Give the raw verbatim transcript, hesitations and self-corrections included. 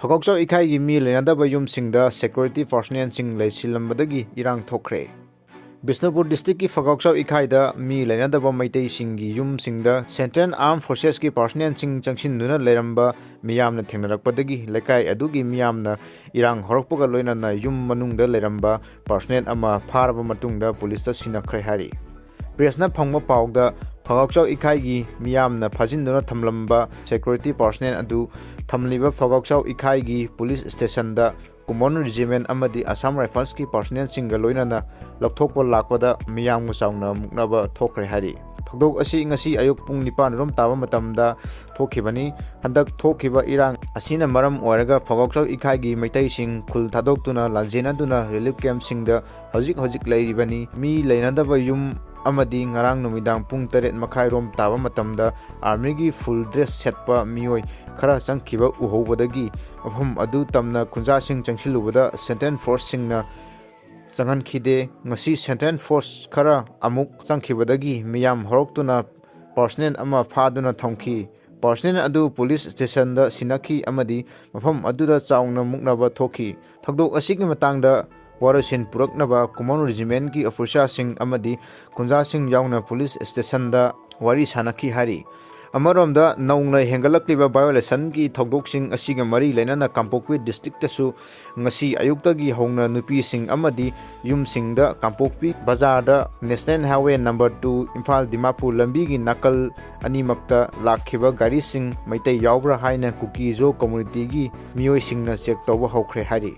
ꯐꯒꯥꯎꯆꯥꯎ ꯏꯈꯥꯏꯒꯤ ꯃꯤ ꯂꯩꯅꯗꯕ ꯌꯨꯝꯁꯤꯡꯗ security personnelꯁꯤꯡ ꯂꯩꯁꯤꯜꯂꯝꯕꯗꯒꯤ ꯏꯔꯥꯡ ꯊꯣꯛꯈ꯭ꯔꯦ꯫ ꯕꯤꯁꯅꯨꯄꯨꯔ districtꯀꯤ ꯐꯒꯥꯎꯆꯥꯎ ꯏꯈꯥꯏꯗ ꯃꯤ ꯂꯩꯅꯗꯕ ꯃꯩꯇꯩꯁꯤꯡꯒꯤ ꯌꯨꯝꯁꯤꯡꯗ Central Armed Forcesꯀꯤ personnelꯁꯤꯡ ꯆꯪꯁꯤꯟꯗꯨꯅ ꯂꯩꯔꯝꯕ ꯃꯤꯌꯥꯝꯅ ꯊꯦꯡꯅꯔꯛꯄꯗꯒꯤ ꯂꯩꯀꯥꯏ ꯑꯗꯨꯒꯤ ꯃꯤꯌꯥꯝꯅ ꯏꯔꯥꯡ ꯍꯧꯔꯛꯄꯒ ꯂꯣꯏꯅꯅ ꯌꯨꯝ ꯃꯅꯨꯡꯗ ꯂꯩꯔꯝꯕ personnel ꯑꯃ ꯐꯥꯔꯕ ꯃꯇꯨꯡꯗ ꯄꯨꯂꯤꯁꯇ ꯁꯤꯟꯅꯈ꯭ꯔꯦ ꯍꯥꯏꯔꯤ꯫ Pressꯅ ꯐꯪꯕ ꯄꯥꯎꯗ ꯐꯒꯥꯎꯆꯥꯎ ꯏꯈꯥꯏꯒꯤ ꯃꯤꯌꯥꯝꯅ ꯐꯥꯖꯤꯟꯗꯨꯅ ꯊꯝꯂꯝꯕ security personnel ꯑꯗꯨ ꯊꯝꯂꯤꯕ ꯐꯒꯥꯎꯆꯥꯎ ꯏꯈꯥꯏꯒꯤ police stationꯗ Common Regiment ꯑꯃꯗꯤ Assam Riflesꯀꯤ personnelꯁꯤꯡꯒ ꯂꯣꯏꯅꯅ ꯂꯧꯊꯣꯛꯄ ꯂꯥꯛꯄꯗ ꯃꯤꯌꯥꯝꯒ ꯆꯥꯎꯅ ꯃꯨꯛꯅꯕ ꯊꯣꯛꯈ꯭ꯔꯦ ꯍꯥꯏꯔꯤ꯫ ꯊꯧꯗꯣꯛ ꯑꯁꯤ ꯉꯁꯤ ꯑꯌꯨꯛ ꯄꯨꯡ ꯅꯤꯄꯥꯟ ꯔꯣꯝ ꯇꯥꯕ ꯃꯇꯝꯗ ꯊꯣꯛꯈꯤꯕꯅꯤ꯫ ꯍꯟꯗꯛ ꯊꯣꯛꯈꯤꯕ ꯏꯔꯥꯡ ꯑꯁꯤꯅ ꯃꯔꯝ ꯑꯣꯏꯔꯒ ꯐꯒꯥꯎꯆꯥꯎ ꯏꯈꯥꯏꯒꯤ ꯃꯩꯇꯩꯁꯤꯡ ꯈꯨꯜ ꯊꯥꯗꯣꯛꯇꯨꯅ ꯂꯥꯟꯖꯦꯟꯅꯗꯨꯅ relief campꯁꯤꯡꯗ ꯍꯧꯖꯤꯛ ꯍꯧꯖꯤꯛ ꯂꯩꯔꯤꯕꯅꯤ꯫ ꯃꯤ ꯂꯩꯅꯗꯕ ꯌꯨꯝ ꯑꯃꯗꯤ ꯉꯔꯥꯡ ꯅꯨꯃꯤꯗꯥꯡ ꯄꯨꯡ ꯇꯔꯦꯠ ꯃꯈꯥꯏꯔꯣꯝ ꯇꯥꯕ ꯃꯇꯝꯗ armyꯒꯤ full dress ꯁꯦꯠꯄ ꯃꯤꯑꯣꯏ ꯈꯔ ꯆꯪꯈꯤꯕ ꯎꯍꯧꯕꯗꯒꯤ ꯃꯐꯝ ꯑꯗꯨ ꯇꯝꯅ ꯈꯨꯟꯖꯥꯁꯤꯡ ꯆꯪꯁꯤꯜꯂꯨꯕꯗ Central Forceꯁꯤꯡꯅ ꯆꯪꯍꯟꯈꯤꯗꯦ꯫ ꯉꯁꯤ Central Force ꯈꯔ ꯑꯃꯨꯛ ꯆꯪꯈꯤꯕꯗꯒꯤ ꯃꯤꯌꯥꯝ ꯍꯧꯔꯛꯇꯨꯅ personnel ꯑꯃ ꯐꯥꯗꯨꯅ ꯊꯝꯈꯤ꯫ Personnel ꯑꯗꯨ police stationꯗ ꯁꯤꯟꯅꯈꯤ ꯑꯃꯗꯤ ꯃꯐꯝ ꯑꯗꯨꯗ ꯆꯥꯎꯅ ꯃꯨꯛꯅꯕ ꯊꯣꯛꯈꯤ꯫ ꯊꯧꯗꯣꯛ ꯑꯁꯤꯒꯤ ꯃꯇꯥꯡꯗ ꯋꯥꯔꯣꯏꯁꯤꯟ ꯄꯨꯔꯛꯅꯕ Common Regimentꯀꯤ officerꯁꯤꯡ ꯑꯃꯗꯤ ꯈꯨꯟꯖꯥꯁꯤꯡ ꯌꯥꯎꯅ police stationꯗ ꯋꯥꯔꯤ ꯁꯥꯟꯅꯈꯤ ꯍꯥꯏꯔꯤ꯫ ꯑꯃꯔꯣꯝꯗ ꯅꯧꯅ ꯍꯦꯟꯒꯠꯂꯛꯂꯤꯕ violationꯒꯤ ꯊꯧꯗꯣꯛꯁꯤꯡ ꯑꯁꯤꯒ ꯃꯔꯤ ꯂꯩꯅꯅ ꯀꯥꯡꯄꯣꯛꯄꯤ districtꯇꯁꯨ ꯉꯁꯤ ꯑꯌꯨꯛꯇꯒꯤ ꯍꯧꯅ ꯅꯨꯄꯤꯁꯤꯡ ꯑꯃꯗꯤ ꯌꯨꯝꯁꯤꯡꯗ ꯀꯥꯡꯄꯣꯛꯄꯤ ꯕꯖꯥꯔꯗ National Highway number two Imphal Dimapur ꯂꯝꯕꯤꯒꯤ ꯅꯥꯀꯜ ꯑꯅꯤꯃꯛꯇ ꯂꯥꯛꯈꯤꯕ ꯒꯥꯔꯤꯁꯤꯡ ꯃꯩꯇꯩ ꯌꯥꯎꯕ꯭ꯔꯥ ꯍꯥꯏꯅ ꯀꯨꯀꯤ-ꯖꯣ communityꯒꯤ ꯃꯤꯑꯣꯏꯁꯤꯡꯅ check ꯇꯧꯕ ꯍꯧꯈ꯭ꯔꯦ ꯍꯥꯏꯔꯤ꯫